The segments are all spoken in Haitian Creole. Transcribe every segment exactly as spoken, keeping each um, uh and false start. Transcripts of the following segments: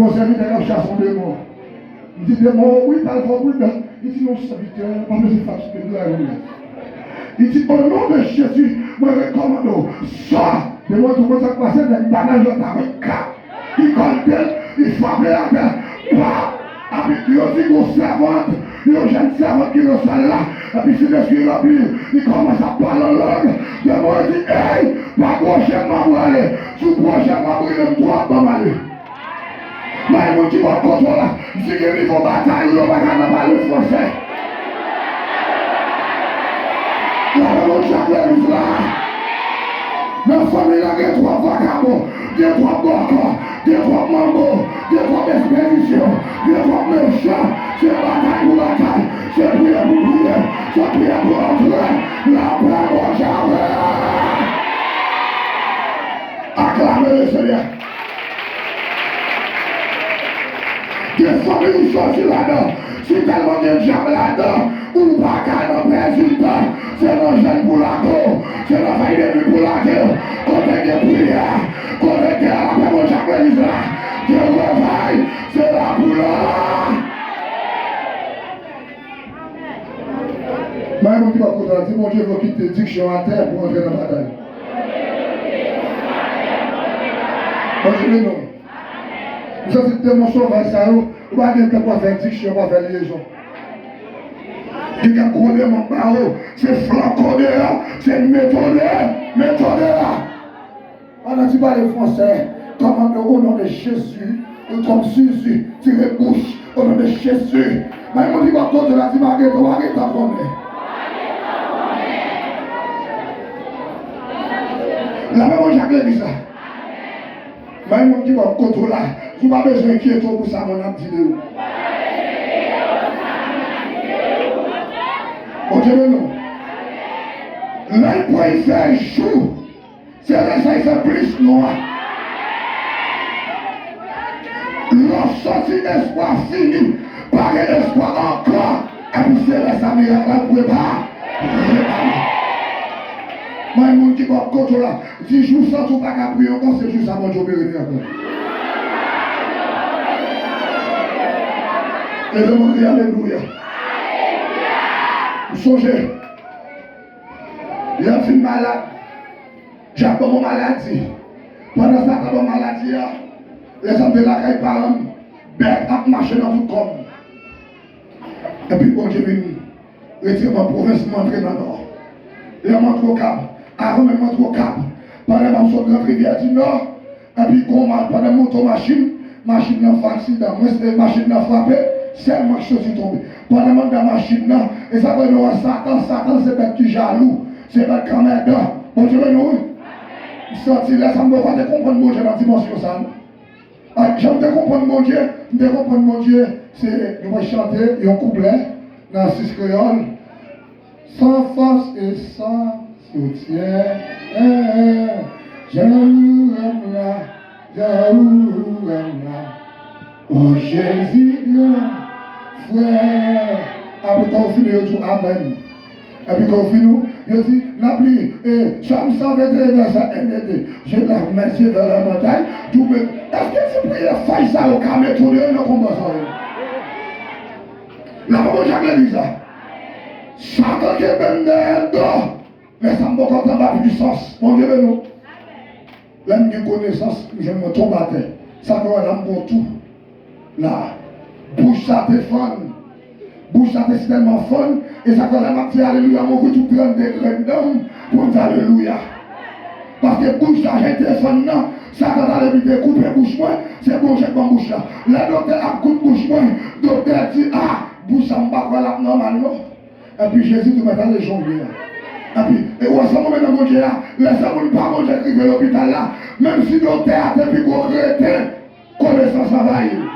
Yon sèvitè k ap chase yon demon. M di demon, wi, pale fò pridan. Li di non, sèvitè, pa bezwen fatige, nou la yo la. Li di, o non de Jezi, mwen rekòmande w, sò. Demon an tou konn sa k pase, nèg banal jwèt avèk ka. Li kòde l, li frape atè. Pa! Epi yo di gon sèvant, yon jèn sèvant ki nan sal la. Epi Sentespri ranpli, li kòmanse ap pale an lang. Demon an di, ey, pa pwoche m, m ap rale. Si w pwoche m, w ap rele m twòp, ban m ale. Mande moun ki bò kote w la, si gen nivo batay ou yo pa ka nan pale fransè. Lave men w chak legliz la. Nan fanmi la gen twòp vakabon, gen twòp bòkò, gen twòp manbo, gen twòp espedisyon, gen twòp mechan. Se batay pou batay, se priyè pou priyè, se priyè pou antre. Lapè Bondye avè. Aklame Lesenyè. Gen fanmi ou soti ladan. Si tèlman gen dyab ladan, ou pa ka nan pèdi tan. Se nan jèn pou lage w. Se nan fèy de nwi pou lage w. Kote gen priyè, kote gen lapè Bondye ak legliz la, gen revèy, se la pou la. Mande moun ki bò kote w la, di Bondye vle w kite diksyon atè pou w antre nan batay. Bondye beni w. M santi demon sovaj sa yo, ou pa gen tan pou w fè diksyon, pou w fè lyezon. Gen kèk gwo demon ba yo, se flanko deyò, se meto deyò, meto deyò. Pandan ti pale fransè, kòmande o non de Jezi, ou kòm Zizi, tire bouch, o non de Jezi. Mande moun ki bò kote w la, di malgre tou, w a gentan konnen. Lapè Bondye ak legliz la. Mande moun ki bò kote w la, di w pa bezwen enkyete w pou sa moun ap di de ou. Bondye beni w. Lè l pral fè jou, se lè sa l fè plis nwa. Lè w santi espwa fini, pa gen espwa ankò, epi se lè sa mirak la prepare. Prepare. Mande moun ki bò kote w la, di jou w santi w pa ka priye ankò, se jou sa Bondye ouvri li ankò. Leve men w, di alelouya. M sonje, lè m fin malad, dyab ban m yon maladi. Pandan Satan ban m maladi a, lè sa m te lakay paran m, bèt ap mache nan tout kò m. Epi Bondye vin retire m nan pwovens, m antre nan Nò. Lè m antre Okap, avan menm m antre Okap, pandan m ap sot rant Rivyè di Nò, epi gon ma-, pandan m monte yon machin, machin nan fè aksidan. Mwen se machin nan frape, sèl mwen ki soti tonbe. Pandan m anndan machin nan, e sa fè nou wè Satan, Satan se bèt ki jalou, se bèt kanmèdan. Bondye beni w, wi. M santi lè sa m poko te konprann Bondye nan dimansyon sa, non. A, jan m te konprann Bondye, m te konprann Bondye, se, nou pral chante yon kouplè nan sis kreyòl. Sans force et sans soutien, jan ou renmen la, jan ou renmen la. O Jezi gran frè. Apre kan w fini, yo di w amèn. Epi kan w fini, yo di, n ap li, e, Sòm san venteyen, vèsè en e de. Je lève mes yeux vers les montagnes, d'où me, èske ti priyè fay sa yo ka mete w deyò nan konba sa yo? Lapè Bondye ak legliz la. Satan kenbe m dèyè do. Lè sa m poko tande pwisans. Bondye beni w. Lè m gen konesans, m jwenn mwen tonbe atè. Sa k wè la m bon tou. La. Bouch sa te fann. Bouch sa te sitèlman fann. E sa k wè la m ap di alelouya, m ouvri tout trannde grenn dan m pou m di alelouya. Paske bouch sa jan te fann nan, Satan ta leve te koupe bouch mwen, se Bondye k ban m bouch la. Lè doktè ap koud bouch mwen, doktè di, a, bouch sa m pa kwè l ap nòmal non. Epi Jezi tou mèt ale jongle a. Epi, e ou wè sa mwen menm nan Bondye a, lè se moun pa Bondye k rive lopital la, menm si doktè a te pi gwo kreten, konesans anvayi l.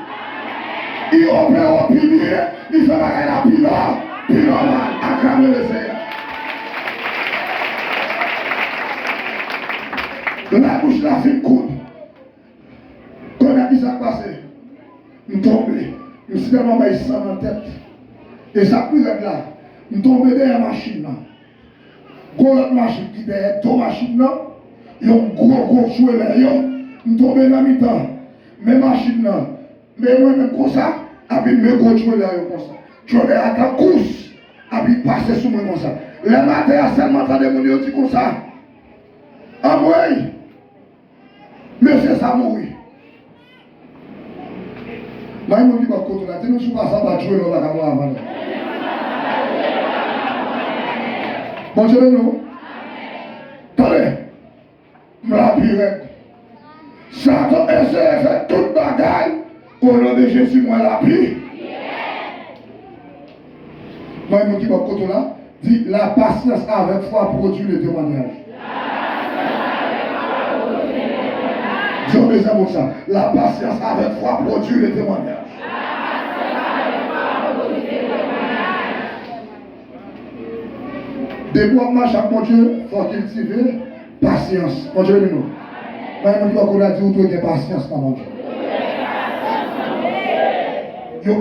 Li opere w pi byen, li fè bagay la pi nò, pi nòmal. Aklame Lesenyè. Lè bouch la fin koud, konnen ki sa k pase? M tonbe. M sitèlman bay san nan tèt. E sa k pi rèd la, m tonbe dèyè machin nan. Gon lòt machin ki dèyè do machin nan, yon gwo, gwo chwelè yo. M tonbe nan mitan men machin nan. Men mwen menm konsa, epi men gwo tchwelè yo konsa. Tchwelè a t an kous, epi pase sou mwen konsa. Lè maten an sèlman tande moun yo di konsa, anmwey, mesye sa mouri. Bay moun ki bò kote w la, di nou si w pa samba tchwelè w pa ka mouri avan lè. Bondye beni w. Tande. M la pi rèd. Satan eseye fè tout bagay, o non de Jezi mwen la pi. Mwen moun ki bò kote w la, di la patience avec foi produit le témoignage. Di yo bezwen moun sa. La patience avec foi produit le témoignage. Depi w ap mache ak Bondye, fò w kiltive pasyans. Bondye beni nou. Bay moun ki bò kote w la di ou dwe gen pasyans nan Bondye. Yo